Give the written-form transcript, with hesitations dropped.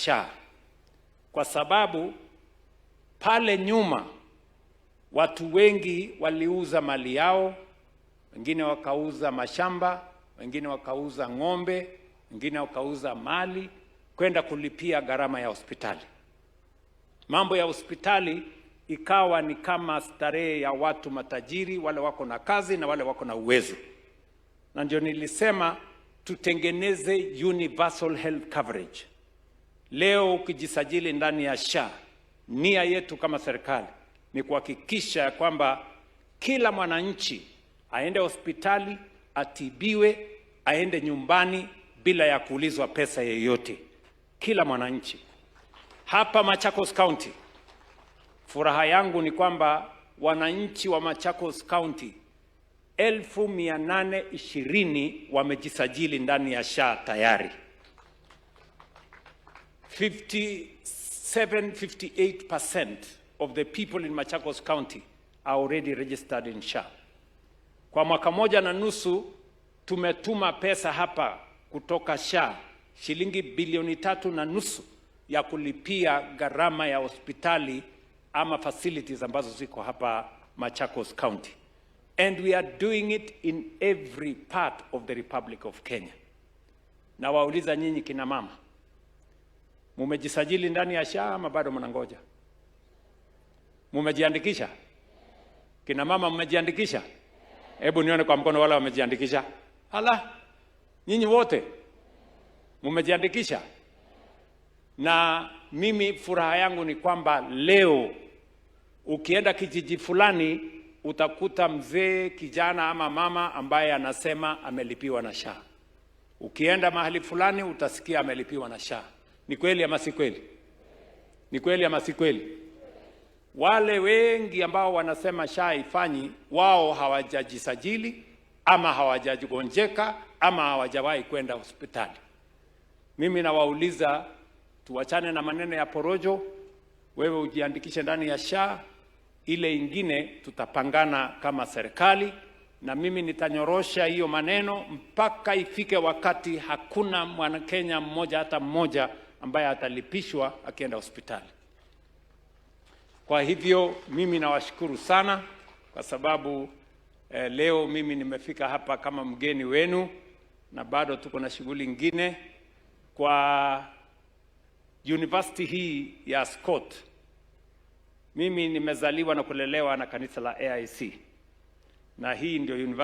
SHA, kwa sababu pale nyuma watu wengi waliuza mali yao, wengine wakauza mashamba, wengine wakauza ng'ombe, wengine wakauza mali kwenda kulipia gharama ya hospitali. Mambo ya hospitali ikawa ni kama starehe ya watu matajiri, wale wako na kazi na wale wako na uwezo, na ndio nilisema tutengeneze universal health coverage. Leo ukijisajili ndani ya SHA, nia yetu kama serikali ni kuhakikisha ya kwamba kila mwananchi aende hospitali atibiwe, aende nyumbani bila ya kuulizwa pesa yeyote. Kila mwananchi hapa Machakos County, furaha yangu ni kwamba wananchi wa Machakos County 820,000 wamejisajili ndani ya SHA tayari. 57, 58% of the people in Machakos County are already registered in SHA. Kwa mwaka moja na nusu tumetuma pesa hapa kutoka SHA shilingi bilioni 3.5 ya kulipia gharama ya hospitali ama facilities ambazo ziko hapa Machakos County. And we are doing it in every part of the Republic of Kenya. Na wauliza nyinyi kina mama, mumejisajili ndani ya SHA ama bado mnangoja? Mumejiandikisha? Kina mama mmejiandikisha? Hebu nione kwa mkono wale wamejiandikisha. Ala, nyinyi wote mumejiandikisha? Na mimi furaha yangu ni kwamba leo ukienda kijiji fulani utakuta mzee, kijana ama mama ambaye anasema amelipiwa na SHA. Ukienda mahali fulani utasikia amelipiwa na SHA. Ni kweli ama si kweli? Ni kweli ama si kweli? Wale wengi ambao wanasema SHA haifanyi, wao hawajajisajili ama hawajagonjeka ama hawajawahi kwenda hospitali. Mimi nawauliza tuwachane na maneno ya porojo. Wewe ujiandikishe ndani ya SHA, ile ingine tutapangana kama serikali, na mimi nitanyorosha hiyo maneno mpaka ifike wakati hakuna mwanakenya mmoja hata mmoja ambaye atalipishwa akienda hospitali. Kwa hivyo mimi nawashukuru sana kwa sababu leo mimi nimefika hapa kama mgeni wenu na bado tuko na shughuli ingine kwa university hii ya Scott. Mimi nimezaliwa na kulelewa na kanisa la AIC na hii ndio university